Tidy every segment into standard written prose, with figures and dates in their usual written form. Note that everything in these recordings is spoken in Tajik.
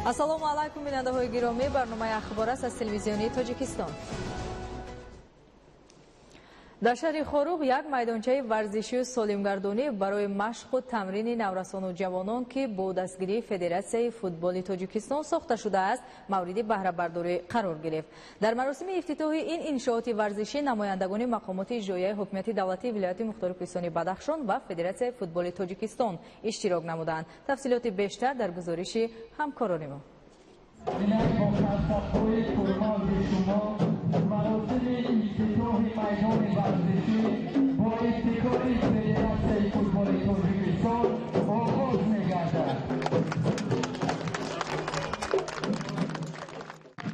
Ассалому алайкум, бинандаҳои гиромӣ. Барномаи ахбор аст аз телевизиони Тоҷикистон. Дар шаҳри Хоруғ як майдончаи варзишию солимгардонӣ барои машқу тамрини наврасону ҷавонон, ки бо дастгирии Федератсияи футболи Тоҷикистон сохта шудааст, мавриди баҳрабардорӣ қарор гирифт. Дар маросими ифтитоҳи ин иншооти варзишӣ намояндагони мақомоти иҷроияи ҳукумати давлатии вилояти мухтори кӯҳистони Бадахшон ва Федератсияи футболи Тоҷикистон иштирок намуданд. Тафсилоти бештар дар гузориши ҳамкорони мо. Маросими ифтитоҳи майдони варзишӣ бо ибтикори Федератсияи футболи Тоҷикистон оғоз мегардад.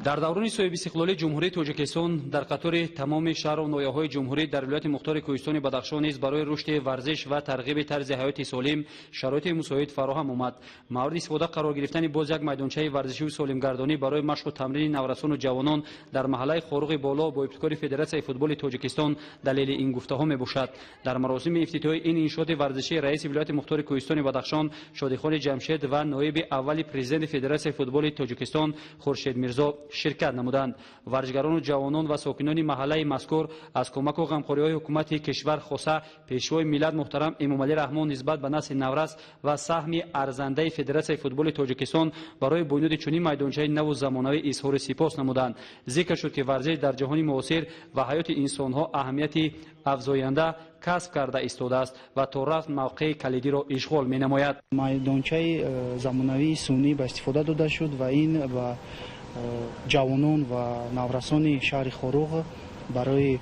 Дар даврони соҳибистиқлолии Ҷумҳурии Тоҷикистон дар қатори тамоми шаҳру ноҳияҳои ҷумҳурӣ дар вилояти мухтори кӯҳистони Бадахшон низ барои рушди варзиш ва тарғиби тарзи ҳаёти солим шароити мусоид фароҳам омад. Мавриди истифода қарор гирифтани боз як майдончаи варзишию солимгардонӣ барои машқу тамрини наврасону ҷавонон дар маҳаллаи Хоруғи Боло бо ибтикори Федератсияи футболи Тоҷикистон далели ин гуфтаҳо мебошад. Дар маросими ифтитоҳи ин иншооти варзишӣ раиси вилояти мухтори кӯҳистони Бадахшон Шодихони Ҷамшед ва ноиби аввали президенти Федератсияи футболи Тоҷикистон Хуршед Мирзо ширкат намуданд. Варзишгарону ҷавонон ва сокинони маҳаллаи мазкур аз кӯмаку ғамхориҳои ҳукумати кишвар, хоса пешвои миллат муҳтарам Эмомалӣ Раҳмон нисбат ба насли наврас ва саҳми арзандаи Федератсияи футболи Тоҷикистон барои бунёди чунин майдончаи наву замонавӣ изҳори сипос намуданд. Зикр шуд, ки варзиш дар ҷаҳони муосир ва ҳаёти инсонҳо аҳамияти афзоянда касб карда истодааст ва то рафт мавқеи калидиро ишғол менамояд. Майдончаи замонавии сунъӣ ба истифода дода шуд ва ин ба ҷавонон ва наврасони шаҳри Хоруғ барои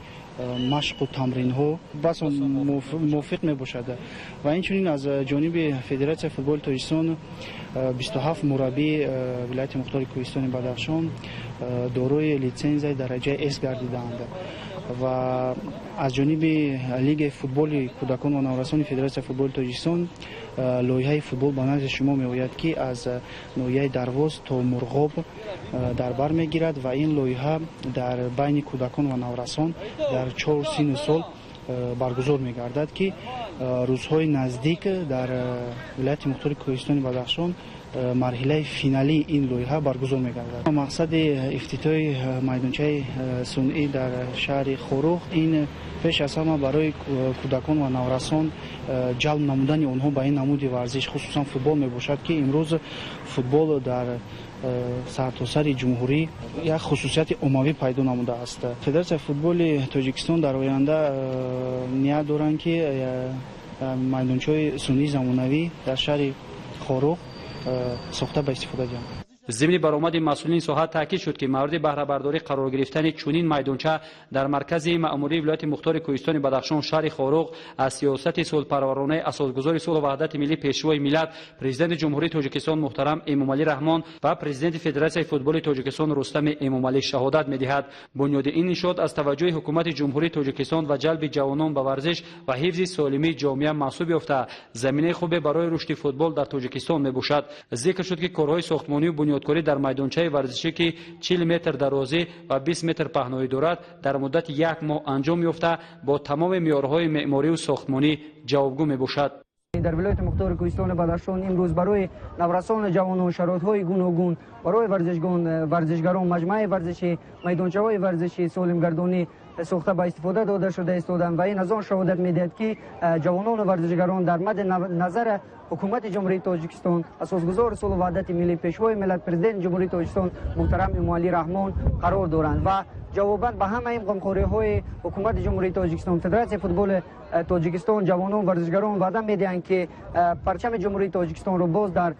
машқу тамринҳо бас мувофиқ мебошад. Ва инчунин аз ҷониби Федератсияи футболи Тоҷикистон 27 мураббии вилояти мухтори кӯҳистони Бадахшон дорои литсензияи дараҷаи С гардидаанд ва аз ҷониби Лигаи футболи кӯдакон ва наврасони Федератсияи футболи Тоҷикистон лоиҳаи футбол ба назди шумо меояд, ки аз ноҳияи Дарвоз то Мурғоб дар бар мегирад ва ин лоиҳа дар байни кӯдакон ва наврасон дар 4 синну сол баргузор мегардад, ки рӯзҳои наздик дар вилояти мухтори кӯҳистони Бадахшон марҳилаи финалии ин лоиҳа баргузор мегардад. Мақсади ифтитоҳи майдончаи сунъӣ дар шаҳри Хоруғ ин пеш аз ҳама барои кӯдакон ва наврасон ҷалб намудани онҳо ба ин намуди варзиш, хусусан футбол мебошад, ки имрӯз футбол дар сартосари ҷумҳурӣ як хусусияти оммавӣ пайдо намудааст. Федератсияи футболи Тоҷикистон дар оянда ният доранд, ки майдончаҳои сунъии замонавӣ дар шаҳри Хоруғ сохта ба истифода диҳанд. Зимни баромади масъулини соҳа таъкид шуд, ки мавриди баҳрабардорӣ қарор гирифтани чунин майдонча дар маркази маъмурии вилояти мухтори кӯҳистони Бадахшон шаҳри Хоруғ аз сиёсати сулҳпарваронаи асосгузори сулҳу ваҳдати миллӣ, пешвои миллат, президенти Ҷумҳурии Тоҷикистон муҳтарам Эмомалӣ Раҳмон ва президенти Федератсияи футболи Тоҷикистон Рустами Эмомалӣ шаҳодат медиҳад. Бунёди ин иншоот аз таваҷҷӯҳи ҳукумати Ҷумҳурии Тоҷикистон ва ҷалби ҷавонон ба варзиш ва ҳифзи солимии ҷомеа маҳсуб ёфта, заминаи хубе барои рушди футбол дар Тоҷикистон мебошад. Зикр шуд, ки корҳои сохтмонию бунёдкорӣ дар майдончаи варзишӣ, ки 40 метр дарозӣ ва 20 метр паҳноӣ дорад, дар муддати як моҳ анҷом ёфта, бо тамоми меъёрҳои меъморию сохтмонӣ ҷавобгӯ мебошад. Дар вилояти мухтори кӯҳистони Бадахшон имрӯз барои наврасону ҷавонон шароитҳои гуногун барои варзишгарон маҷмӯаи варзишӣ, майдончаҳои варзишӣ, солимгардонӣ сохта ба истифода дода шуда истоданд ва ин аз он шаҳодат медиҳад, ки ҷавонону варзишгарон дар мадди назари ҳукумати Ҷумҳурии Тоҷикистон, асосгузори сулҳу ваҳдати миллӣ, пешвои миллат, президенти Ҷумҳурии Тоҷикистон муҳтарам Эмомалӣ Раҳмон қарор доранд ва ҷавобан ба ҳамаи ин ғамхориҳои ҳукумати Ҷумҳурии Тоҷикистон, Федератсияи футболи Тоҷикистон, ҷавонон варзишгарон ваъда медиҳанд, ки парчами Ҷумҳурии Тоҷикистонро боз дар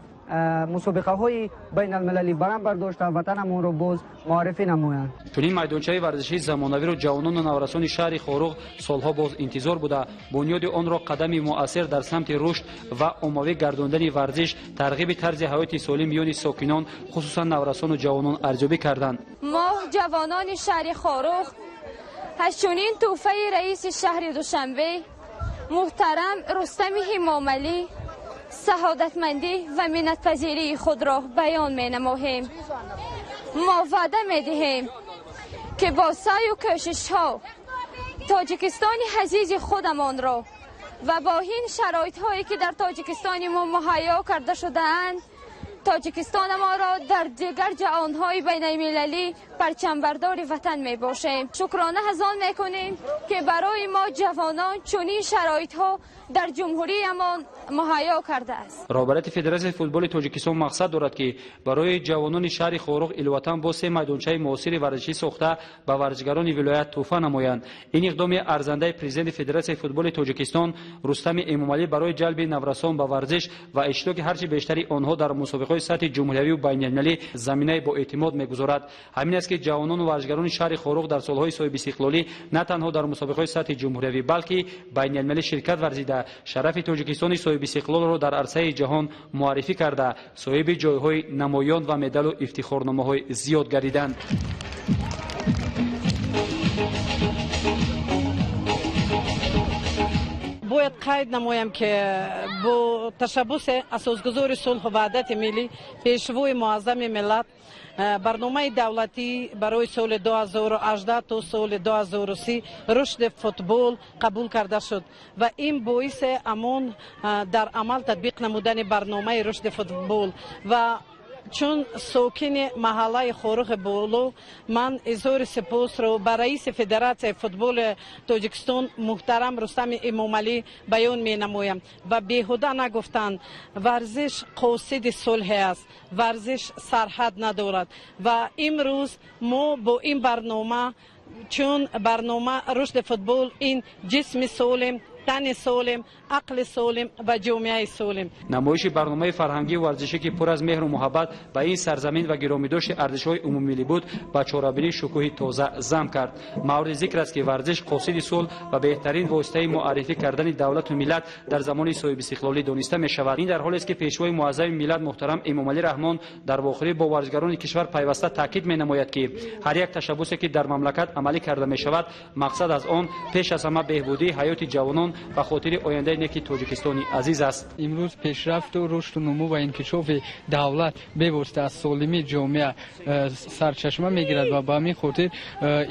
мусобиқаҳои байналмилалӣ баланд бардошта ватанамонро боз муаррифӣ намоянд. Чунин майдончаи варзишии замонавиро ҷавонону наврасони шаҳри Хоруғ солҳо боз интизор буда, бунёди онро қадами муассир дар самти рушд ва оммавӣ гардондани варзиш, тарғиби тарзи ҳаёти солим миёни сокинон, хусусан наврасону ҷавонон арзёбӣ карданд. Мо ҷавонони шаҳри Хоруғ аз чунин тӯҳфаи раиси шаҳри Душанбе муҳтарам Рустами Эмомалӣ саодатмандӣ ва миннатпазирии худро баён менамоем. Мо ваъда медиҳем, ки бо саъю кӯшишҳо Тоҷикистони азизи худамонро ва бо ин шароитҳое, ки дар Тоҷикистони мо муҳайё карда шудаанд, Тоҷикистонамонро дар дигар ҷаҳонҳои байналмилалӣ парчамбардори ватан мебошем. Шукрона аз он мекунем, ки барои мо ҷавонон чунин шароитҳо дар ҷумҳуриямон муҳайё кардааст. Роҳбарияти Федератсияи футболи Тоҷикистон мақсад дорад, ки барои ҷавонони шаҳри Хоруғ иловатан бо 3 майдончаи муосири варзишӣ сохта ба варзишгарони вилоят тӯҳфа намоянд. Ин иқдоми арзандаи президенти Федератсияи футболи Тоҷикистон Рустами Эмомалӣ барои ҷалби наврасон ба варзиш ва иштироки ҳарчи бештари онҳо дар мусобиқаҳои сатҳи ҷумҳуриявию байналмилалӣ заминаи боэътимод мегузорад. Ҳамин аст, ки ҷавонону варзишгарони шаҳри Хоруғ дар солҳои соҳибистиқлолӣ на танҳо дар мусобиқаҳои сатҳи ҷумҳуриявӣ, балки байналмилалӣ ширкат варзида, шарафи Тоҷикистони соҳибистиқлолро дар арсаи ҷаҳон муаррифӣ карда, соҳиби ҷойҳои намоён ва медалу ифтихорномаҳои зиёд гардиданд. Бояд қайд намоям, ки бо ташаббуси асосгузори сулҳу ваҳдати миллӣ, пешвои муаззами миллат, барномаи давлатӣ барои соли 2018 то соли 2030 рушди футбол қабул карда шуд ва ин боиси амон дар амал татбиқ намудани барномаи рушди футбол ва чун сокини маҳаллаи Хоруғи Боло ман изҳори сипосро ба раиси Федератсияи футболи Тоҷикистон муҳтарам Рустами Эмомалӣ баён менамоям ва беҳуда нагуфтанд, варзиш қосиди сулҳе аст, варзиш сарҳад надорад ва имрӯз мо бо ин барнома, чун барнома рушди футбол ин ҷисми солим, тани солим, ақли солим ва ҷомеаи солим. Намоиши барномаи фарҳангию варзишӣ, ки пур аз меҳру муҳаббат ба ин сарзамин ва гиромидошти арзишҳои умумимиллӣ буд, ба чорабинии шукӯҳи тоза зам кард. Мавриди зикр аст, ки варзиш қосиди сулҳ ва беҳтарин воситаи муаррифӣ кардани давлату миллат дар замони соҳибистиқлолӣ дониста мешавад. Ин дар ҳолест, ки пешвои муаззами миллат муҳтарам Эмомалӣ Раҳмон дар вохӯрӣ бо варзишгарони кишвар пайваста таъкид менамояд, ки ҳар як ташаббусе, ки дар мамлакат амалӣ карда мешавад, мақсад аз он пеш аз ҳама беҳбудии ҳаёти ҷавонон ба хотири ояндаи неки Тоҷикистони азиз аст. Имрӯз пешрафту рушду нумӯ ва инкишофи давлат бевосита аз солимии ҷомеа сарчашма мегирад ва ба ҳамин хотир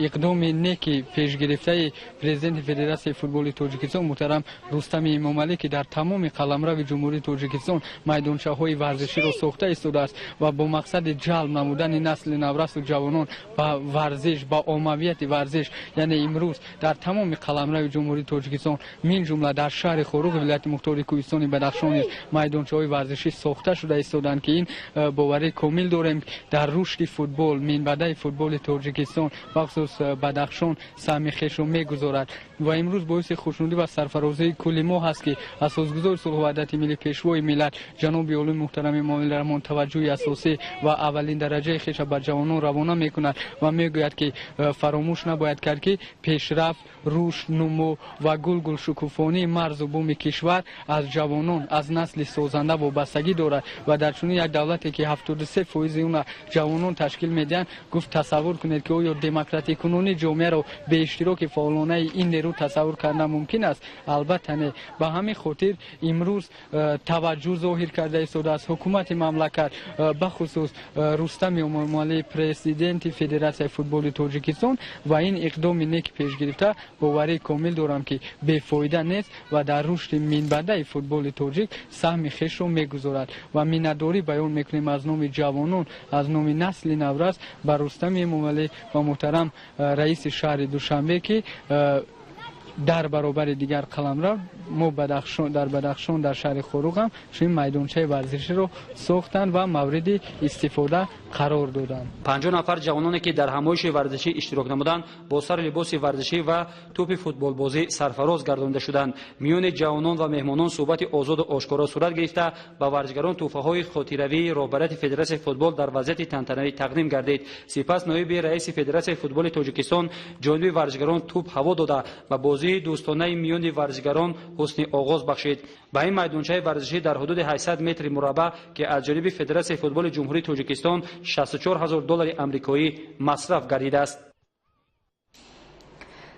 иқдоми неки пешгирифтаи президенти Федератсияи футболи Тоҷикистон муҳтарам Рустами Эмомалӣ, ки дар тамоми қаламрави Ҷумҳурии Тоҷикистон майдончаҳои варзиширо сохта истодааст ва бо мақсади ҷалб намудани насли наврасу ҷавонон ба варзиш, ба оммавияти варзиш, яъне имрӯз дар тамоми қаламрави Ҷумҳурии Тоҷикистон, мин ҷумла дар шаҳри Хоруғ вилояти мухтори Кӯҳистони Бадахшон низ майдончаҳои варзишӣ сохта шуда истоданд, ки ин боварӣ комил дорем дар рушди футбол, минбаъдаи футболи Тоҷикистон, бахусус Бадахшон саҳми хешро мегузорад. Ва имрӯз боиси хушнудӣ ва сарфарозии кулли мо ҳаст, ки асосгузори сулҳу ваҳдати миллӣ, пешвои миллат ҷаноби олии муҳтарами Эмомалӣ Раҳмон таваҷҷӯҳи асосӣ ва аввалин дараҷаи хеша ба ҷавонон равона мекунад ва мегӯяд, ки фаромӯш набояд кард, ки пешрафт, рушд, нумӯ ва гулгул шукуфонии марзу буми кишвар аз ҷавонон, аз насли созанда вобастагӣ дорад ва дар чунин як давлате, ки 73% она ҷавонон ташкил медиҳанд, гуфт тасаввур кунед, ки оё демократикунонии ҷомеаро бе иштироки фаъолонаи ин нерӯ тасаввур кардан мумкин аст? Албатта не. Ба ҳамин хотир имрӯз таваҷҷӯҳ зоҳир карда истодааст ҳукумати мамлакат, бахусус Рустами Эмомалӣ, президенти Федератсияи футболи Тоҷикистон, ва ин иқдоми неки пешгирифта боварии комил дорам, ки бефоида нест ва дар рушди минбаъдаи футболи тоҷик саҳми хешро мегузорад. Ва миннатдорӣ баён мекунем аз номи ҷавонон, аз номи насли наврас ба Рустами Эмомалӣ ва муҳтарам раиси шаҳри Душанбе, ки дар баробари дигар қаламрав мо дар Бадахшон, дар шаҳри Хоруғ ҳам чунин майдончаи варзиширо сохтанд ва мавриди истифода қарор доданд. 50 нафар ҷавононе, ки дар ҳамоиши варзишӣ иштирок намуданд, бо сари либоси варзишӣ ва тӯпи футболбозӣ сарфароз гардонида шуданд. Миёни ҷавонон ва меҳмонон суҳбати озоду ошкоро сурат гирифта, ба варзишгарон тӯҳфаҳои хотиравии роҳбарияти Федератсияи футбол дар вазъияти тантанавӣ тақдим гардид. Сипас ноиби раиси Федератсияи футболи Тоҷикистон ҷониби варзишгарон тӯп ҳаво дода ва бозии дӯстонаи миёни варзишгарон ҳусни оғоз бахшид. Ба ин майдончаи варзишӣ дар ҳудуди 800 метри мураббаъ, ки аз ҷониби Федератсияи футболи Ҷумҳурии Тоҷикистон 64 ҳазор доллари амрикоӣ масраф гардидааст.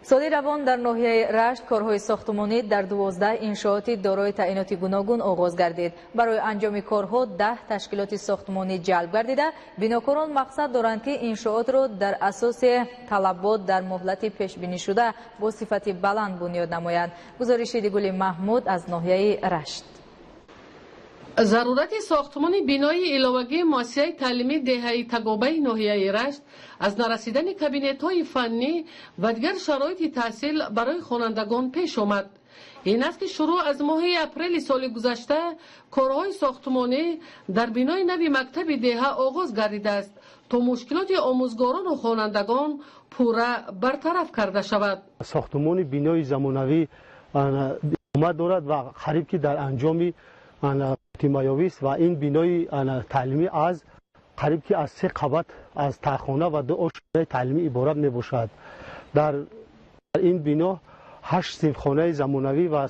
Соли равон дар ноҳияи Рашт корҳои сохтмонӣ дар 12 иншооти дорои таъиноти гуногун оғоз гардид. Барои анҷоми корҳо 10 ташкилоти сохтмонӣ ҷалб гардида, бинокорон мақсад доранд, ки иншоотро дар асоси талабот дар муҳлати пешбинишуда бо сифати баланд бунёд намоянд. Гузориши Дигули Маҳмуд аз ноҳияи Рашт. Зарурати сохтмони бинои иловагии муассисаи таълимии деҳаи Тагобаи ноҳияи Рашт аз нарасидани кабинетҳои фаннӣ ва дигар шароити таҳсил барои хонандагон пеш омад. Ин аст, ки шурӯъ аз моҳи апрели соли гузашта корҳои сохтмонӣ дар бинои нави мактаби деҳа оғоз гардидааст, то мушкилоти омӯзгорону хонандагон пурра бартараф карда шавад. Сохтмони бинои замонавӣ омад дорад ва қариб ки дар анҷоми тимаёвист ва ин бинои таълимӣ аз қариб ки аз се қабат аз таҳхона ва ду ошёнаи таълимӣ иборат мебошад. Дар ин бино 8 синфхонаи замонавӣ ва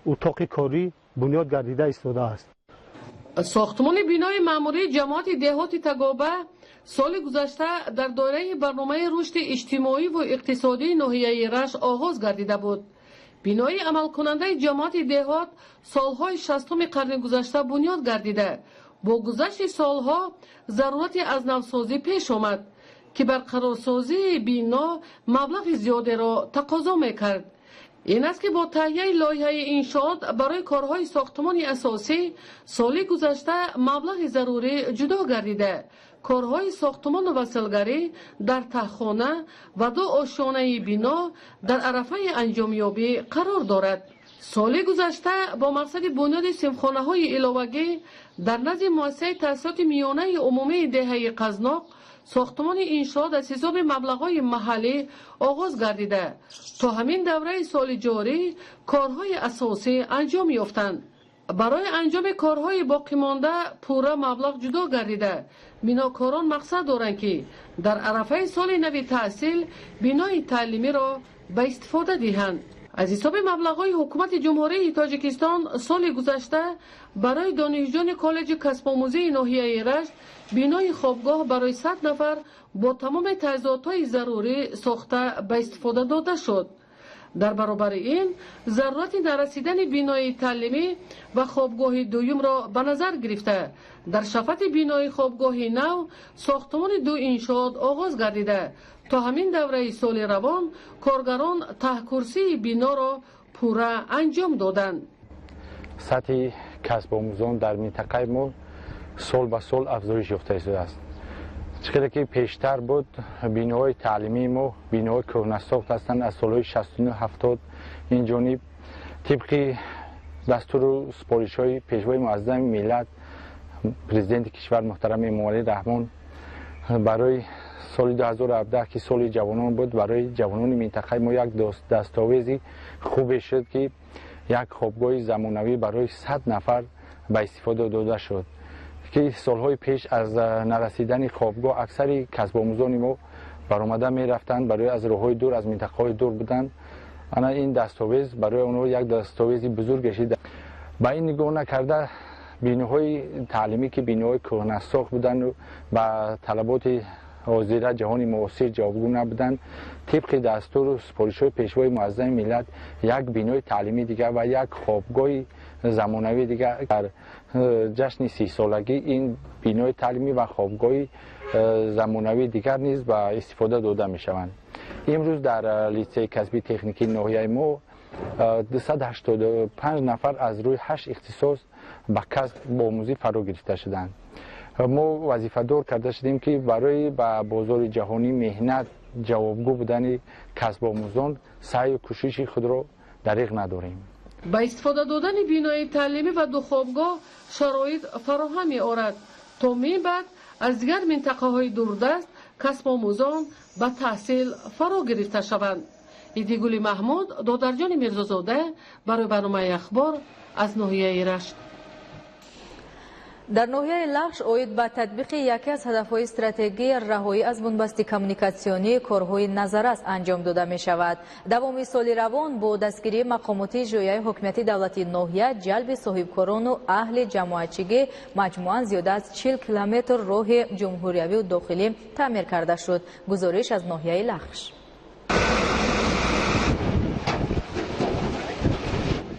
утоқи корӣ бунёд гардида истодааст. Сохтмони бинои маъмурии ҷамоати деҳоти Тагоба соли гузашта дар доираи барномаи рушди иҷтимоиву иқтисодии ноҳияи Рашт оғоз гардида буд. Бинои амалкунандаи ҷамоати деҳот солҳои 60-уми қарни гузашта бунёд гардида, бо гузашти солҳо зарурати аз навсозӣ пеш омад, ки барқарорсозии бино маблағи зиёдеро тақозо мекард. Ин аст, ки бо таҳияи лоиҳаи иншоот барои корҳои сохтмони асосӣ соли гузашта маблағи зарурӣ ҷудо гардида, корҳои сохтмону василгарӣ дар таҳхона ва ду ошёнаи бино дар арафаи анҷомёбӣ қарор дорад. Соли гузашта бо мақсади бунёди синфхонаҳои иловагӣ дар назди муассисаи таҳсилоти миёнаи умумии деҳаи Қазноқ сохтмони иншоот аз ҳисоби маблағҳои маҳаллӣ оғоз гардида, то ҳамин давраи соли ҷорӣ корҳои асосӣ анҷом ёфтанд. Барои анҷоми корҳои боқимонда пурра маблағ ҷудо гардида, бинокорон мақсад доранд, ки дар арафаи соли нави таҳсил бинои таълимиро ба истифода диҳанд. Аз ҳисоби маблағҳои ҳукумати Ҷумҳурии Тоҷикистон соли гузашта барои донишҷӯёни коллеҷи касбомӯзии ноҳияи Рашт бинои хобгоҳ барои 100 нафар бо тамоми таҷҳизотҳои зарурӣ сохта ба истифода дода шуд. Дар баробари ин зарурати нарасидани бинои таълимӣ ва хобгоҳи дуюмро ба назар гирифта, дар шафати бинои хобгоҳи нав сохтмони ду иншоот оғоз гардида, то ҳамин давраи соли равон коргарон таҳкурсии биноро пурра анҷом доданд. Сатҳи касбомӯзон дар минтақаи мо сол ба сол афзоиш ёфта истодааст. Чӣ қадар ки пештар буд, биноҳои таълимии мо биноҳои кӯҳнасохт ҳастанд аз солҳои 69-70 ин ҷониб. Тибқи дастуру супоришҳои пешвои муаззами миллат, президенти кишвар муҳтарам Эмомалӣ Раҳмон, барои соли 2017, ки соли ҷавонон буд, барои ҷавонони минтақаи мо як дастовези хубе шуд, ки як хобгоҳи замонавӣ барои 100 нафар ба истифода дода шуд, ки солҳои пеш аз нарасидани хобгоҳ аксари касбомӯзони мо баромада мерафтанд, барои аз роҳҳои дур, аз минтақаҳои дур буданд. Ана ин дастовез барои онҳо як дастовези бузурге шид. Ба ин нигоҳ накарда, биноҳои таълимӣ, ки биноҳои кӯҳнасохт буданду ба талаботи ҳозира ҷаҳони муосир ҷавобгӯ набуданд, тибқи дастуру супоришҳои пешвои муаззами миллат як бинои таълимии дигар ва як хобгоҳи замонавии дигар дар ҷашни 30-солагӣ ин бинои таълимӣ ва хобгоҳи замонавии дигар низ ба истифода дода мешаванд. Имрӯз дар литсеи касбии техникии ноҳияи мо 285 нафар аз рӯи 8 ихтисос ба касб омӯзӣ фаро гирифта шуданд. Мо вазифадор карда шудем, ки барои ба бозори ҷаҳонии меҳнат ҷавобгӯ будани касбомӯзон саъю кӯшиши худро дариғ надорем. Ба истифода додани бинои таълимӣ ва ду хобгоҳ шароит фароҳам меорад, то минбаъд аз дигар минтақаҳои дурдаст касбомӯзон ба таҳсил фаро гирифта шаванд. Идигули Маҳмуд, Додарҷони Мирзозода барои барномаи Ахбор аз ноҳияи Рашт. Дар ноҳияи Лахш оид ба татбиқи яке аз ҳадафҳои стратегии раҳоӣ аз бунбасти коммуникатсионӣ корҳои назаррас анҷом дода мешавад. Давоми соли равон бо дастгирии мақомоти иҷроияи ҳокимияти давлатии ноҳия, ҷалби соҳибкорону аҳли ҷамоатчигӣ маҷмӯан зиёда аз 40 километр роҳи ҷумҳуриявию дохилӣ таъмир карда шуд. Гузориш аз ноҳияи Лахш.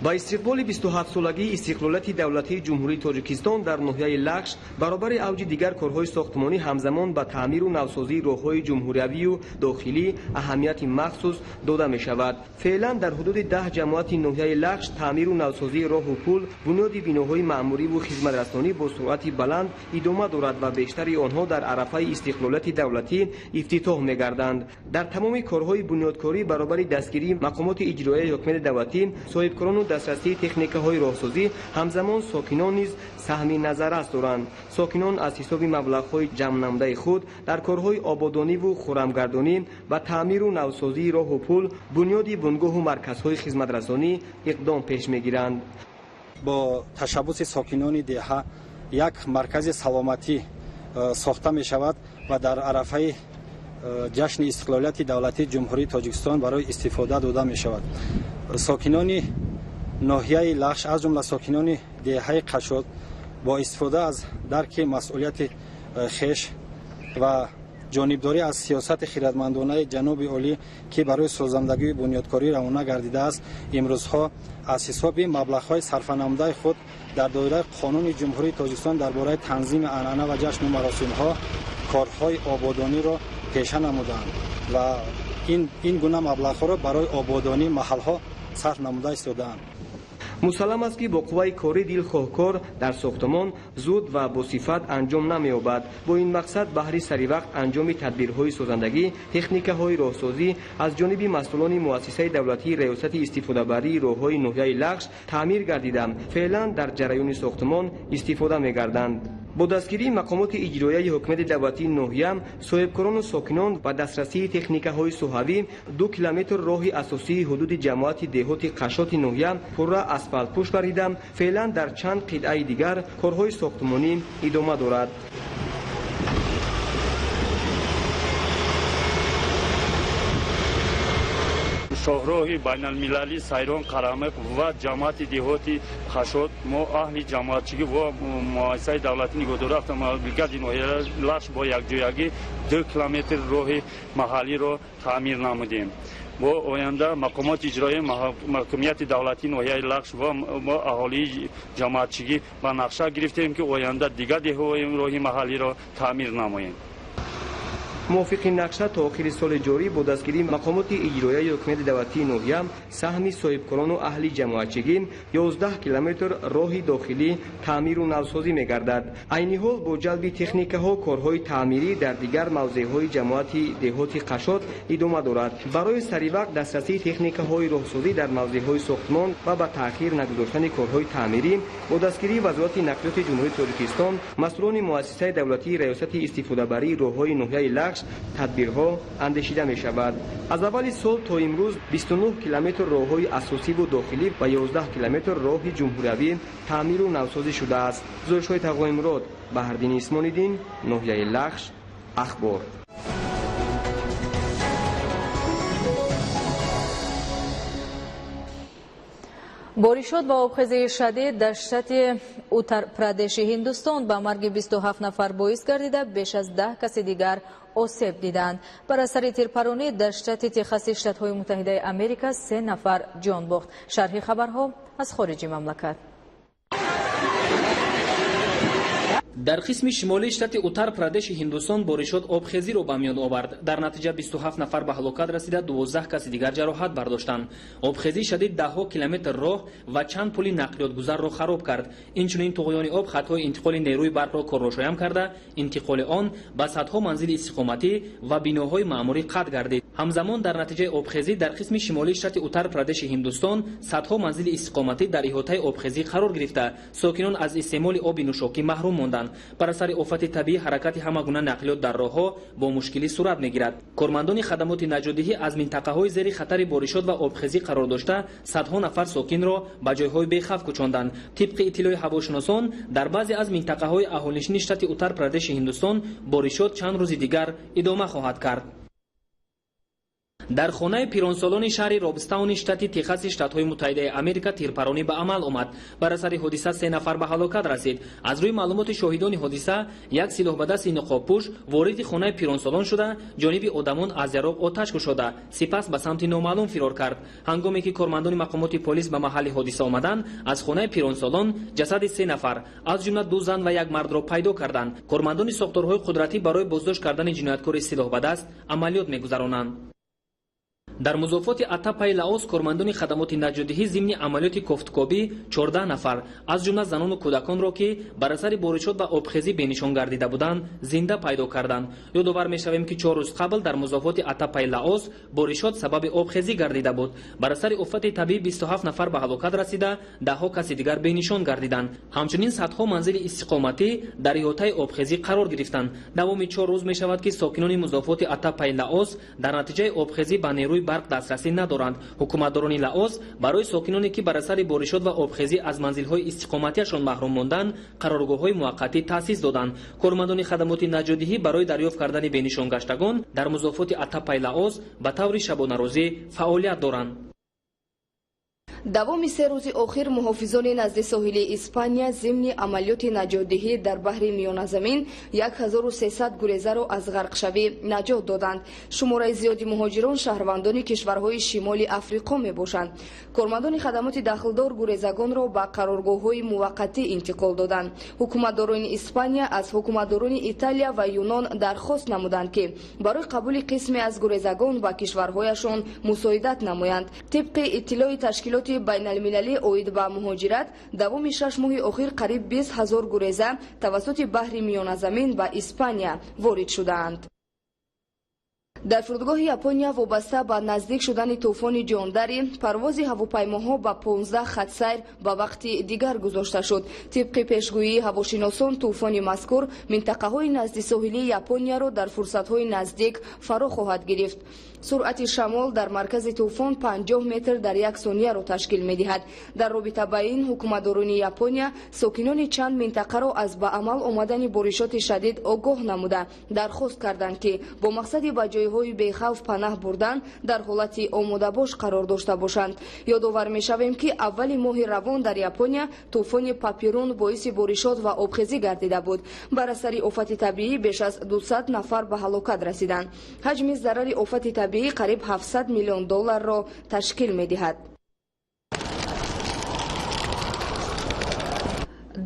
Ба истиқболи 27-солагии истиқлолияти давлатии Ҷумҳурии Тоҷикистон дар ноҳияи Лахш баробари авҷи дигар корҳои сохтмонӣ ҳамзамон ба таъмиру навсозии роҳҳои ҷумҳуриявию дохилӣ аҳамияти махсус дода мешавад. Феълан дар ҳудуди 10 ҷамоати ноҳияи Лахш таъмиру навсозии роҳу пул, бунёди биноҳои маъмуриву хизматрасонӣ бо суръати баланд идома дорад ва бештари онҳо дар арафаи истиқлолияти давлатӣ ифтитоҳ мегарданд. Дар тамоми корҳои бунёдкорӣ баробари дастгирии мақомоти иҷроияи ҳокимияти давлатӣ, соҳибкорону дастрасии техникаҳои роҳсозӣ ҳамзамон сокинон низ саҳми назаррас доранд. Сокинон аз ҳисоби маблағҳои ҷамънамудаи худ дар корҳои ободониву хуррамгардонӣ ва таъмиру навсозии роҳу пул, бунёди бунгоҳу марказҳои хизматрасонӣ иқдом пеш мегиранд. Бо ташаббуси сокинони деҳа як маркази саломатӣ сохта мешавад ва дар арафаи ҷашни истиқлолияти давлатии Ҷумҳурии Тоҷикистон барои истифода дода мешавад. Сокинони ноҳияи Лахш, аз ҷумла сокинони деҳаи Қашот, бо истифода аз дарки масъулияти хеш ва ҷонибдорӣ аз сиёсати хиратмандонаи ҷаноби олӣ, ки барои созандагию бунёдкорӣ равона гардидааст, имрӯзҳо аз ҳисоби маблағҳои сарфанамудаи худ дар доираи қонуни Ҷумҳурии Тоҷикистон дар бораи танзими анъана ва ҷашну маросимҳо корҳои ободониро пеша намуданд ва ин гуна маблағҳоро барои ободонии маҳалҳо сарф намуда истодаанд. Мусаллам аст, ки бо қувваи кори дилхоҳкор дар сохтмон зуд ва бо сифат анҷом намеёбад. Бо ин мақсад баҳри саривақт анҷоми тадбирҳои созандагӣ, техникаҳои роҳсозӣ аз ҷониби масъулони муассисаи давлатии Раёсати истифодабарии роҳҳои ноҳияи Лахш таъмир гардида, феълан дар ҷараёни сохтмон истифода мегарданд. Бо дастгирии мақомоти иҷроияи ҳокимияти давлатии ноҳия, соҳибкорону сокинон ба дастрасии техникаҳои соҳавӣ 2 километр роҳи асосии ҳудуди ҷамоати деҳоти Қашоти ноҳия пурра асфалтпӯш гардида, феълан дар чанд қитъаи дигар корҳои сохтмонӣ идома дорад. Шоҳроҳи байналмилалӣ Сайрон Қарамиқ ва ҷамоати деҳоти Қашот мо аҳли ҷамоатчигӣ ва муассисаи давлатӣ нигоҳдории автомобилгарди ноҳияи Лахш бо якҷоягӣ 2 километр роҳи маҳаллиро таъмир намудем. Бо оянда мақомоти иҷроияи ҳокимияти давлатии ноҳияи Лахш ва мо аҳолии ҷамоатчигӣ ба нақша гирифтем, ки оянда дигар деҳҳои роҳи маҳаллиро таъмир намоем. Мувофиқи нақша то охири соли ҷорӣ бо дастгирии мақомоти иҷроияи ҳокимияти давлатии ноҳия саҳми соҳибкорону аҳли ҷамоатчигӣ 11 километр роҳи дохилӣ таъмиру навсозӣ мегардад. Айни ҳол бо ҷалби техникаҳо корҳои таъмирӣ дар дигар мавзеъҳои ҷамоати деҳоти Қашот идома дорад. Барои саривақт дастрасии техникаҳои роҳсозӣ дар мавзеъҳои сохтмон ва ба таъхир нагузоштани корҳои таъмирӣ бо дастгирии Вазорати нақлиёти Ҷумҳурии Тоҷикистон масъулони муассисаи давлатии Раёсати истифодабарии роҳҳои ноҳияи Лахш тадбирҳо андешида мешавад. Аз аввали сол то имрӯз 29 километр роҳҳои асосиву дохилӣ ва 11 километр роҳи ҷумҳуриявӣ таъмиру навсозӣ шудааст. Гузоришҳои Тағоимурод, Баҳрдини Исмониддин, ноҳияи Лахш, Ахбор. Боришот ва обхезии шадид дар штати Утар-Прадеши Ҳиндустон ба марги 27 нафар боис гардида, беш аз 10 каси дигар осеб диданд. Бар асари тирпаронӣ дар штати Техаси Штатҳои Муттаҳидаи Америка 3 нафар ҷон бохт. Шарҳи хабарҳо аз хориҷи мамлакат. Дар қисми шимолии штати Утар-Прадеши Ҳиндустон боришот обхезиро ба миён овард. Дар натиҷа 27 нафар ба ҳалокат расида, 12 каси дигар ҷароҳат бардоштанд. Обхезии шадид даҳҳо километр роҳ ва чанд пули нақлиётгузарро хароб кард. Инчунин туғёни об хатҳои интиқоли нерӯи барқро коррошоям карда, интиқоли он ба садҳо манзили истиқоматӣ ва биноҳои маъмурӣ қатъ гардид. Ҳамзамон дар натиҷаи обхезӣ дар қисми шимолии штати Утар-Прадеши Ҳиндустон садҳо манзили истиқоматӣ дар иҳотаи обхезӣ қарор гирифта, сокинон аз истеъмоли оби нӯшокӣ маҳрум монданд. Бар асари офати табиӣ ҳаракати ҳама гуна нақлиёт дар роҳҳо бо мушкилӣ сурат мегирад. Кормандони хадамоти наҷотдиҳӣ аз минтақаҳои зери хатари боришот ва обхезӣ қарор дошта, садҳо нафар сокинро ба ҷойҳои бехавф кӯчонданд. Тибқи иттилои ҳавошиносон, дар баъзе аз минтақаҳои аҳолинишини штати Утар-Прадеши Ҳиндустон боришот чанд рӯзи дигар идома хоҳад кард. Дар хонаи пиронсолони шаҳри Робстауни штати Техаси Штатҳои Муттаҳидаи Америка тирпаронӣ ба амал омад. Бар асари ҳодиса 3 нафар ба ҳалокат расид. Аз рӯи маълумоти шоҳидони ҳодиса, як силоҳбадасти ниқобпӯш вориди хонаи пиронсолон шуда, ҷониби одамон аз яроқ оташ кушода, сипас ба самти номаълум фирор кард. Ҳангоме ки кормандони мақомоти полис ба маҳалли ҳодиса омаданд, аз хонаи пиронсолон ҷасади 3 нафар, аз ҷумла 2 зан ва 1 мардро пайдо карданд. Кормандони сохторҳои қудратӣ барои боздошт кардани ҷинояткори силоҳбадаст амалиёт мегузаронанд. Дар музофоти Атапаи Лаос кормандони хадамоти наҷотдиҳӣ зимни амалиёти кофткобӣ 14 нафар, аз ҷумла занону кӯдаконро, ки бар асари боришот ва обхезӣ бенишон гардида буданд, зинда пайдо карданд. Ёдовар мешавем, ки 4 рӯз қабл дар музофоти Атапаи Лаос боришот сабаби обхезӣ гардида буд. Бар асари офати табиӣ 27 нафар ба ҳалокат расида, даҳҳо каси дигар бенишон гардиданд. Ҳамчунин садҳо манзили истиқоматӣ дар иҳотаи обхезӣ қарор гирифтанд. Давоми 4 рӯз мешавад, ки сокинони музофоти Атапаи Лаос дар натиҷаи обхезӣ ба нерӯи барқ дастрасӣ надоранд. Ҳукуматдорони Лаос барои сокиноне, ки бар асари боришот ва обхезӣ аз манзилҳои истиқоматиашон маҳрум монданд, қароргоҳҳои муваққатӣ таъсис доданд. Кормандони хадамоти наҷотдиҳӣ барои дарёфт кардани бенишонгаштагон дар музофоти Атапаи Лаос ба таври шабонарӯзӣ фаъолият доранд. Давоми 3 рӯзи охир муҳофизони назди соҳили Испания зимни амалиёти наҷотдиҳӣ дар баҳри Миёназамин 1300 гурезаро аз ғарқшавӣ наҷот доданд. Шумораи зиёди муҳоҷирон шаҳрвандони кишварҳои шимоли Африқо мебошанд. Кормандони хадамоти дахлдор гурезагонро ба қароргоҳҳои муваққатӣ интиқол доданд. Ҳукуматдорони Испания аз ҳукуматдорони Италия ва Юнон дархост намуданд, ки барои қабули қисме аз гурезагон ба кишварҳояшон мусоидат намоянд. Тибқи иттилои ташкилоти байналмилалӣ оид ба муҳоҷират, давоми 6 моҳи охир қариб 20 000 гуреза тавассути баҳри Миёназамин ба Испания ворид шудаанд. Дар фурудгоҳи Япония вобаста ба наздик шудани тӯфони ҷондари, парвози ҳавопаймоҳо ба 15 хатсайр ба вақти дигар гузошта шуд. Тибқи пешгӯии ҳавошиносон, тӯфони мазкур минтақаҳои назди соҳилии Японияро дар фурсатҳои наздик фаро хоҳад гирифт. Суръати шамол дар маркази тӯфон 50 метр дар як сонияро ташкил медиҳад. Дар робита ба ин, ҳукуматдорони Япония сокинони чанд минтақаро аз ба амал омадани боришоти шадид огоҳ намуда, дархост карданд, ки бо мақсади ба ҷойҳои бехавф панаҳ бурдан дар ҳолати омодабош қарор дошта бошанд. Ёдовар мешавем, ки аввали моҳи равон дар Япония тӯфони Папирун боиси боришот ва обхезӣ гардида буд. Бар асари офати табиӣ беш аз 200 нафар ба ҳалокат расиданд. Ҳаҷми зарари офати табиӣ қариб 700 миллион долларро ташкил медиҳад.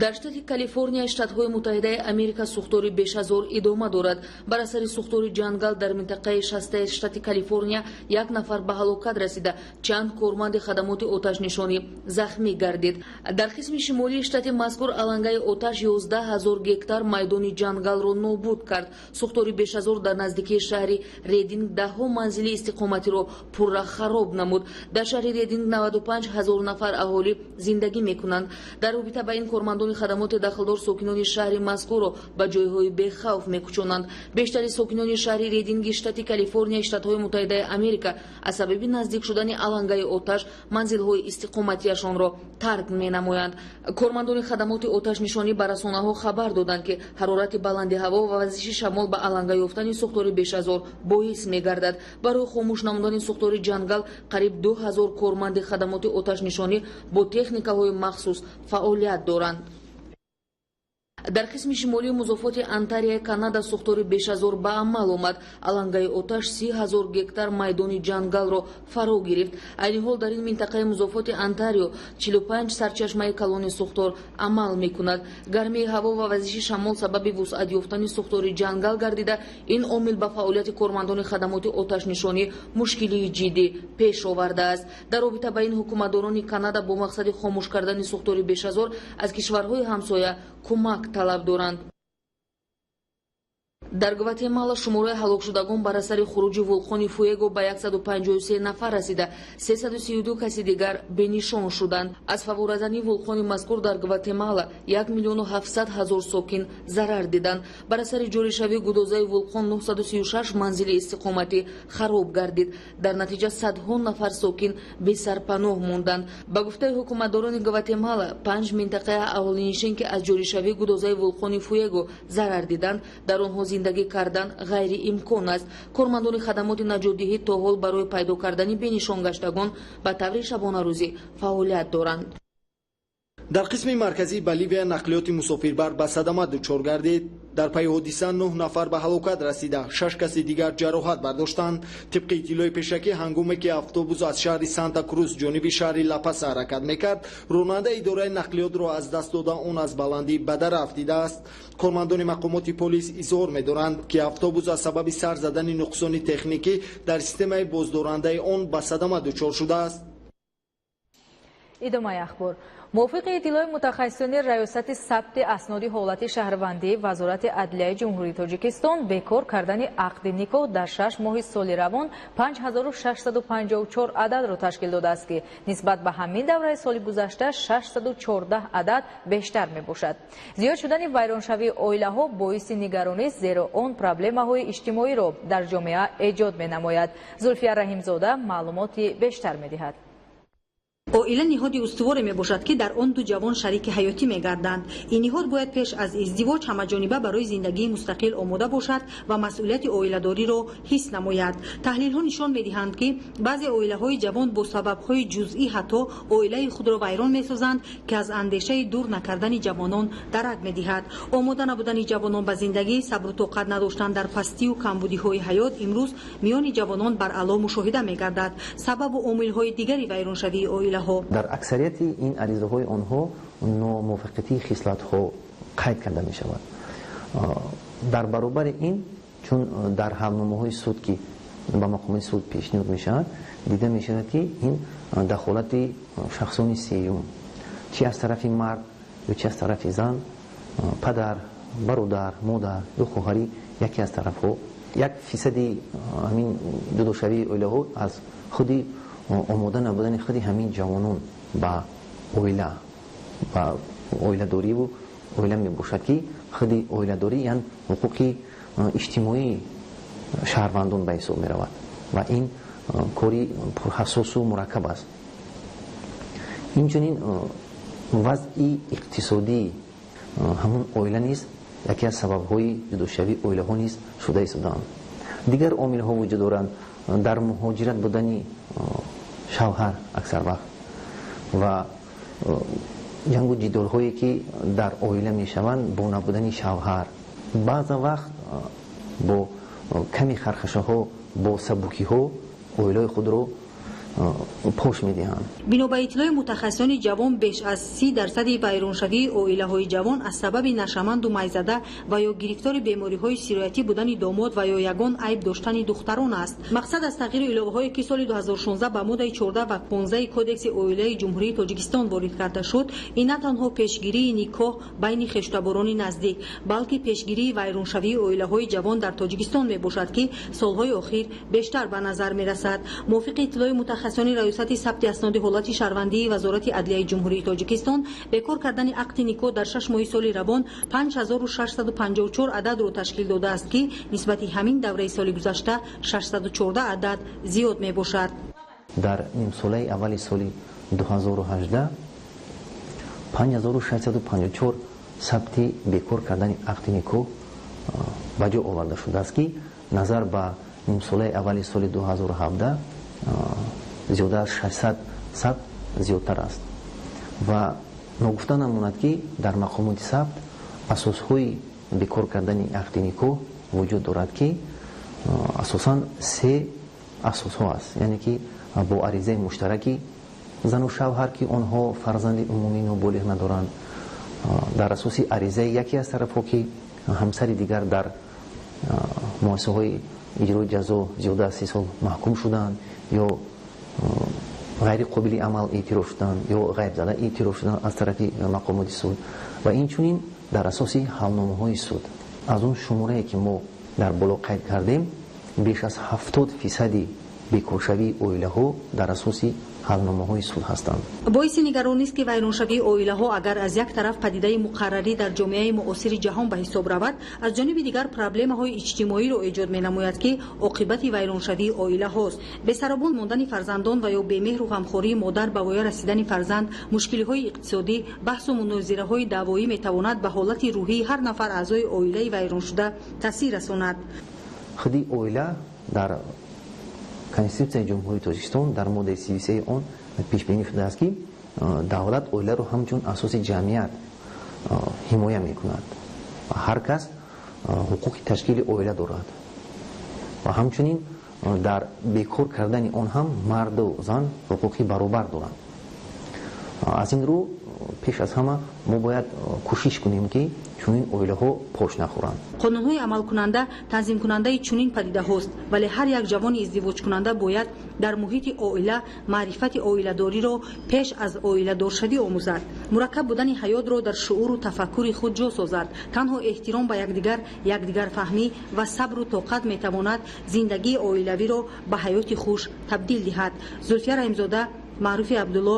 Дар штати Калифорния Штатҳои Муттаҳидаи Америка сӯхтори бешазор идома дорад. Бар асари сӯхтори ҷангал дар минтақаи шастаи штати Калифорния як нафар ба ҳалокат расида, чанд корманди хадамоти оташнишонӣ захмӣ гардид. Дар қисми шимолии штати мазкур алангаи оташ 11 000 гектар майдони ҷангалро нобуд кард. Сӯхтори бешазор дар наздикии шаҳри Рединг даҳҳо манзили истиқоматиро пурра хароб намуд. Дар шаҳри Рединг 95 000 нафар аҳолӣ зиндагӣ мекунанд. Дар робита ба ин кормандони хадамоти дахлдор сокинони шаҳри мазкурро ба ҷойҳои бехавф мекӯчонанд. Бештари сокинони шаҳри Рединги штати Калифорния Штатҳои Муттаҳидаи Америка аз сабаби наздик шудани алангаи оташ манзилҳои истиқоматиашонро тарк менамоянд. Кормандони хадамоти оташнишонӣ ба расонаҳо хабар доданд, ки ҳарорати баланди ҳаво ва вазиши шамол ба аланга ёфтани сӯхтори бешазор боис мегардад. Барои хомӯш намудани сӯхтори ҷангал қариб 2000 корманди хадамоти оташнишонӣ бо техникаҳои махсус фаъолият доранд. Дар қисми шимолии музофоти Онтарияи Канада сӯхтори бешазор ба амал омад. Алангаи оташ 30 000 гектар майдони ҷангалро фаро гирифт. Айни ҳол дар ин минтақаи музофоти Онтарио 45 сарчашмаи калони сӯхтор амал мекунад. Гармии ҳаво ва вазиши шамол сабаби вусъат ёфтани сӯхтори ҷангал гардида, ин омил ба фаъолияти кормандони хадамоти оташнишонӣ мушкилии ҷиддӣ пеш овардааст. Дар робита ба ин ҳукуматдорони Канада бо мақсади хомӯш кардани сӯхтори бешазор аз кишварҳои ҳамсоя кӯмак талаб доранд. Дар Гватемала шумораи ҳалокшудагон бар асари хуруҷи вулқони Фуего ба 153 нафар расида, 332 каси дигар бенишон шуданд. Аз фаворазании вулқони мазкур дар Гватемала 1 700 000 сокин зарар диданд. Бар асари ҷоришавии гудозаи вулқон 936 манзили истиқоматӣ хароб гардид. Дар натиҷа садҳо нафар сокин бесарпаноҳ монданд. Ба гуфтаи ҳукуматдорони Гватемала, 5 минтақаи аҳолинишин, ки аз ҷоришавии гудозаи вулқони Фуего зарар диданд, дар онҳо зиндагӣ Зиндагӣ кардан ғайриимкон аст. Кормандони хадамоти наҷотдиҳӣ то ҳол барои пайдо кардани бенишонгаштагон ба таври шабонарӯзӣ фаъолият доранд. Дар қисми марказии Боливия нақлиёти мусофирбар ба садама дучор гардид. Дар пайи ҳодиса 9 нафар ба ҳалокат расида, 6 каси дигар ҷароҳат бардоштанд. Тибқи иттилои пешакӣ, ҳангоме ки автобус аз шаҳри Санта Круз ҷониби шаҳри Лапаса ҳаракат мекард, ронанда идораи нақлиётро аз даст дода, он аз баландӣ ба дара афтидааст. Кормандони мақомоти полис изҳор медоранд, ки автобус аз сабаби сар задани нуқсони техникӣ дар системаи боздорандаи он ба садама дучор шудааст. Идомаи ахбор. Мувофиқи иттилои мутахассисони Раёсати сабти асноди ҳолати шаҳрвандии Вазорати адлияи Ҷумҳурии Тоҷикистон, бекор кардани ақди никоҳ дар 6 моҳи соли равон 5654 ададро ташкил додааст, ки нисбат ба ҳамин давраи соли гузашта 614 адад бештар мебошад. Зиёд шудани вайроншавии оилаҳо боиси нигаронист, зеро он проблемаҳои иҷтимоиро дар ҷомеа эҷод менамояд. Зулфия Раҳимзода маълумоти бештар медиҳад. Оила ниҳоди устуворе мебошад, ки дар он ду ҷавон шарики ҳаётӣ мегарданд. Ин ниҳод бояд пеш аз издивоҷ ҳамаҷониба барои зиндагии мустақил омода бошад ва масъулияти оиладориро ҳис намояд. Таҳлилҳо нишон медиҳанд, ки баъзе оилаҳои ҷавон бо сабабҳои ҷузъӣ ҳатто оилаи худро вайрон месозанд, ки аз андешаи дур накардани ҷавонон дарак медиҳад. Омода набудани ҷавонон ба зиндагӣ, сабру тоқат надоштан дар пастию камбудиҳои ҳаёт имрӯз миёни ҷавонон баръало мушоҳида мегардад. Сабабу омилҳои дигари вайроншавии оила. Дар аксарияти ин аризаҳои онҳо номувофиқатии хислатҳо қайд карда мешавад. Дар баробари ин, чун дар ҳалномаҳои суд, ки ба мақомоти суд пешниҳод мешавад, дида мешавад, ки ин дахолати шахсони сеюм, чи аз тарафи мард ё чи аз тарафи зан, падар, бародар, модар ё хоҳари яке аз тарафҳо, 1% ҳамин ҷудошавии оилаҳо аз худи омода набудани худи ҳамин ҷавонон ба оила, ба оиладориву оила мебошад, ки худи оиладорӣ яън ҳуқуқи иҷтимоии шаҳрвандон ба ҳисоб меравад ва ин кори пурҳассосу мураккаб аст. Инчунин вазъи иқтисодии ҳамон оила низ яке аз сабабҳои ҷудошавии оилаҳо низ шуда истодаанд. Дигар омилҳо вуҷуд доранд: дар муҳоҷират будани шавҳар аксар вақт ва ҷангу ҷидолҳое, ки дар оила мешаванд бо набудани шавҳар, баъза вақт бо ками хархашаҳо, бо сабукиҳо оилаи худро пош медиҳанд. Бино ба иттилои мутахассисони ҷавон, беш аз 30% вайроншавии оилаҳои ҷавон аз сабаби нашаманду майзада ва ё гирифтори бемориҳои сироятӣ будани домод ва ё ягон айб доштани духтарон аст. Мақсад аз тағйиру иловаҳое, ки соли 2016 ба моддаи 14 ва 15 Кодекси оилаи Ҷумҳурии Тоҷикистон ворид карда шуд, ин на танҳо пешгирии никоҳ байни хештаборони наздик, балки пешгирии вайроншавии оилаҳои ҷавон дар Тоҷикистон мебошад, ки солҳои охир бештар ба назар мерасад. Мувофиқи иттилои мутахассисони Раёсати сабти асноди ҳолати шаҳрвандии Вазорати адлияи Ҷумҳурии Тоҷикистон, бекор кардани ақди никоҳ дар 6 моҳи соли равон 5654 ададро ташкил додааст, ки нисбати ҳамин давраи соли гузашта 614 адад зиёд мебошад. Дар нимсолаи аввали соли 2018 5654 сабти бекор кардани ақди никоҳ ба ҷо оварда шудааст, ки назар ба нимсолаи аввали соли 2017 зиёда аз 600 сабт зиёдтар аст. Ва ногуфта намонад, ки дар мақомоти сабт асосҳои бекор кардани ақди никоҳ вуҷуд дорад, ки асосан 3 асосҳо аст, яъне ки бо аризаи муштараки зану шавҳар, ки онҳо фарзанди умумӣ ноболиғ надоранд, дар асоси аризаи яке аз тарафҳо, ки ҳамсари дигар дар муассисаҳои иҷрои ҷазо зиёда аз 3 сол маҳкум шуданд ё ғайри қобили амал эътироф шуданд ё ғайбзада эътироф шуданд аз тарафи мақомоти суд, ва инчунин дар асоси ҳалномаҳои суд. Аз он шуморае, ки мо дар боло қайд кардем, беш аз 70% бекоршавии оилаҳо дар асоси ҳалномаҳои суд ҳастанд. Боиси нигаронист, ки вайроншавии оилаҳо агар аз як тараф падидаи муқаррарӣ дар ҷомеаи муосири ҷаҳон ба ҳисоб равад, аз ҷониби дигар проблемаҳои иҷтимоиро эҷод менамояд, ки оқибати вайроншавии оилаҳост. Бесаробон мондани фарзандон ва ё бемеҳру ғамхории модар ба воя расидани фарзанд, мушкилиҳои иқтисодӣ, баҳсу мунозираҳои даъвоӣ метавонад ба ҳолати рӯҳии ҳар нафар аъзои оилаи вайроншуда таъсир расонад. Худи оила дар Конститутсияи Ҷумҳурии Тоҷикистон дар моддаи 33 он пешбинӣ шудааст, ки давлат оиларо ҳамчун асоси ҷамъият ҳимоя мекунад ва ҳар кас ҳуқуқи ташкили оила дорад ва ҳамчунин дар бекор кардани он ҳам марду зан ҳуқуқи баробар доранд. Аз ин рӯ пеш аз ҳама мо бояд кӯшиш кунем, ки чунин оилаҳо пош нахӯранд. Қонунҳои амалкунанда танзимкунандаи чунин падидаҳост, вале ҳар як ҷавони издивоҷкунанда бояд дар муҳити оила маърифати оиладориро пеш аз оиладоршавӣ омӯзад, мураккаб будани ҳаётро дар шууру тафаккури худ ҷо созад. Танҳо эҳтиром ба якдигар, якдигарфаҳмӣ ва сабру тоқат метавонад зиндагии оилавиро ба ҳаёти хуш табдил диҳад. Зулфия Раҳимзода, Маъруфи Абдулло,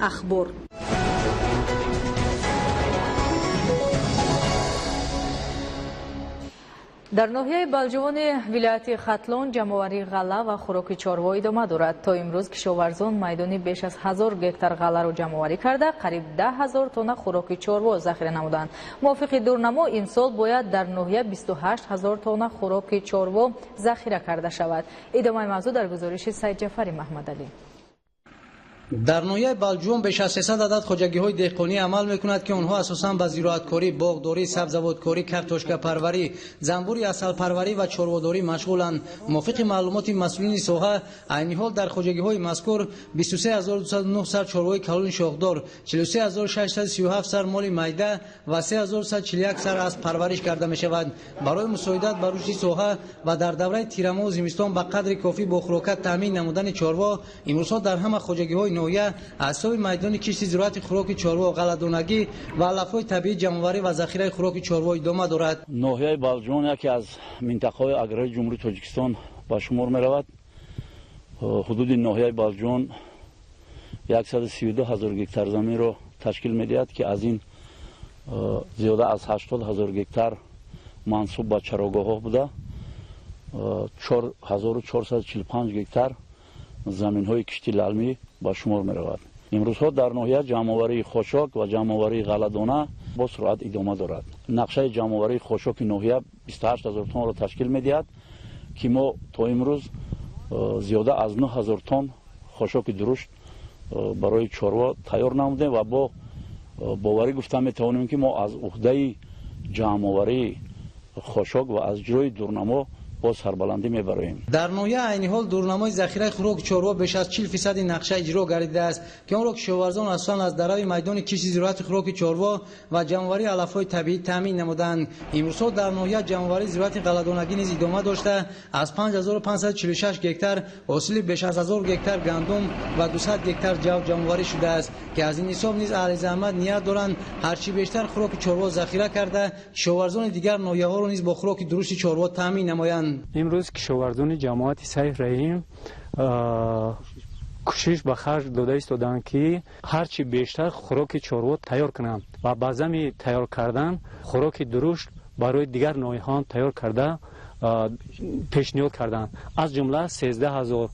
Ахбор. Дар ноҳияи Балҷувони вилояти Хатлон ҷамъоварии ғалла ва хӯроки чорво идома дорад. То имрӯз кишоварзон майдони беш аз 1000 гектар ғалларо ҷамъоварӣ карда, қариб 10 000 тонна хӯроки чорво захира намуданд. Мувофиқи дурнамо, имсол бояд дар ноҳия 28 ҳазор тонна хӯроки чорво захира карда шавад. Идомаи мавзӯъ дар гузориши Сайдҷафари Маҳмадалӣ. Дар ноҳияи Балҷувон беш аз 300 адад хоҷагиҳои деҳқонӣ амал мекунад, ки онҳо асосан ба зироаткорӣ, боғдорӣ, сабзавоткорӣ, картошкапарварӣ, занбури асалпарварӣ ва чорводорӣ машғуланд. Мувофиқи маълумоти масъулини соҳа, айни ҳол дар хоҷагиҳои мазкур 23209 сар чорвои калони шохдор, 43637 сар моли майда ва 3141 сар асп парвариш карда мешавад. Барои мусоидат ба рушди соҳа ва дар давраи тирамоҳу зимистон ба қадри кофӣ бо хӯрока таъмин намудани чорво, имрӯзҳо дар ҳама хоҷагиҳои ноҳия аз ҳисоби майдони кишти зироати хӯроки чорво, ғалладонагӣ ва алафҳои табиӣ ҷамъоварӣ ва захираи хӯроки чорво идома дорад. Ноҳияи Балҷувон яке аз минтақаҳои аграрии Ҷумҳурии Тоҷикистон ба шумор меравад. Ҳудуди ноҳияи Балҷувон 132 ҳазор гектар заминро ташкил медиҳад, ки аз ин зиёда аз 80 ҳазор гектар мансуб ба чарогоҳҳо буда, 4445 гектар заминҳои кишти лалмӣ ба шумор меравад. Имрӯзҳо дар ноҳия ҷамъоварии хошок ва ҷамъоварии ғалладона бо суръат идома дорад. Нақшаи ҷамъоварии хошоки ноҳия 28 ҳазор тонро ташкил медиҳад, ки мо то имрӯз зиёда аз 9 ҳазор тонн хошоки дурушт барои чорво тайёр намудем ва бо боварӣ гуфта метавонем, ки мо аз уҳдаи ҷамъоварии хошок ва аз иҷрои дурнамо бо сарбаландӣ мебароем. Дар ноҳия айни ҳол дурнамои захираи хӯроки чорво беш аз 40 фисади нақша иҷро гардидааст, ки онро кишоварзон асосан аз дарави майдони кишти зироати хӯроки чорво ва ҷамъоварии алафҳои табиӣ таъмин намуданд. Имрӯзҳо дар ноҳия ҷамъоварии зироати ғалладонагӣ низ идома дошта, аз 5546 гектар ҳосили беш аз 1000 гектар гандум ва 200 гектар ҷав ҷамъоварӣ шудааст, ки аз ин ҳисоб низ аҳли заҳмат ният доранд ҳарчи бештар хӯроки чорво захира карда, кишоварзони дигар ноҳияҳоро низ бо хӯроки дурушти чорво таъмин намоянд. Имрӯз кишоварзони ҷамоати Сайф Раҳим кӯшиш ба харҷ дода истоданд, ки ҳарчи бештар хӯроки чорво тайёр кунанд ва ба зами тайёр кардан хӯроки дурушт барои дигар ноҳияҳо тайёр карда пешниҳод карданд. Аз ҷумла 13 000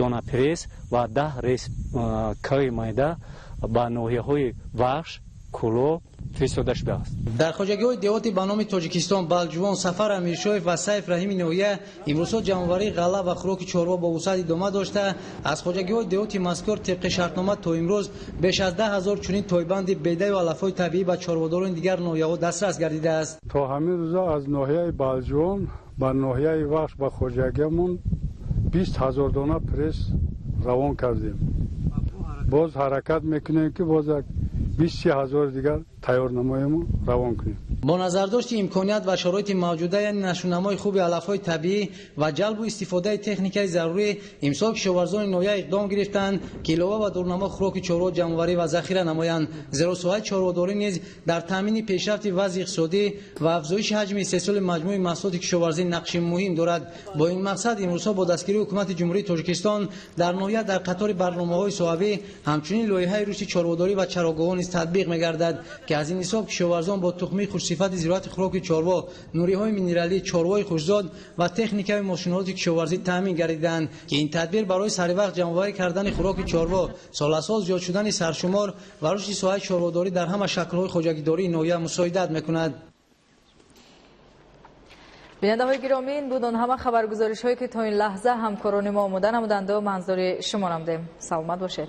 дона пресс ва 10 рейс кави майда ба ноҳияҳои Вахш, Кӯлоб фиристода шудааст. Дар хоҷагиҳои деҳоти ба номи Тоҷикистон, Балҷувон, Сафар Амиршоев ва Сайф Раҳими ноҳия имрӯзҳо ҷамъоварии ғалла ва хӯроки чорво бо вусъат идома дошта, аз хоҷагиҳои деҳоти мазкур тибқи шартнома то имрӯз беш аз 10 000 чунин тойбанди бедаю алафҳои табиӣ ба чорводорони дигар ноҳияҳо дастрас гардидааст. То ҳамин рӯза аз ноҳияи Балҷувон ба ноҳияи Вахш ба хоҷагиамон 20 000 дона пресс равон кардем. Боз ҳаракат мекунем, ки боз як 20 ҳазори дигар тайёр намоему равон кунем. Бо назардошти имконият ва шароити мавҷуда, яъне нашъунамои хуби алафҳои табиӣ ва ҷалбу истифодаи техникаи зарурӣ, имсол кишоварзони ноҳия иқдом гирифтанд, ки илова ба дурнамо хӯроки чорво ҷамъоварӣ ва захира намоянд. Зеро соҳаи чорводорӣ низ дар таъмини пешрафти вазъи иқтисодӣ ва афзоиши ҳаҷми истеҳсоли маҷмӯи маҳсулоти кишоварзӣ нақши муҳим дорад. Бо ин мақсад имрӯзҳо бо дастгирии ҳукумати Ҷумҳурии Тоҷикистон дар ноҳия дар қатори барномаҳои соҳавӣ ҳамчунин лоиҳаи рушди чорводорӣ ва чарогоҳҳо низ татбиқ мегардад, ки аз ин ҳисоб кишоварзон бо тухмии хушсифати зироати хӯроки чорво, нуриҳои минералӣ, чорвои хушзод ва техникаи мошинолоти кишоварзӣ таъмин гардиданд, ки ин тадбир барои саривақт ҷамъоварӣ кардани хӯроки чорво, сол аз сол зиёд шудани саршумор ва рушди соҳаи чорводорӣ дар ҳама шаклҳои хоҷагидории ноҳия мусоидат мекунад. Бинандаҳои гиромӣ, ин буд он ҳама хабаргузоришҳое, ки то ин лаҳза ҳамкорони мо омода намуданд ва манзури шумо намудем. Саломат бошед.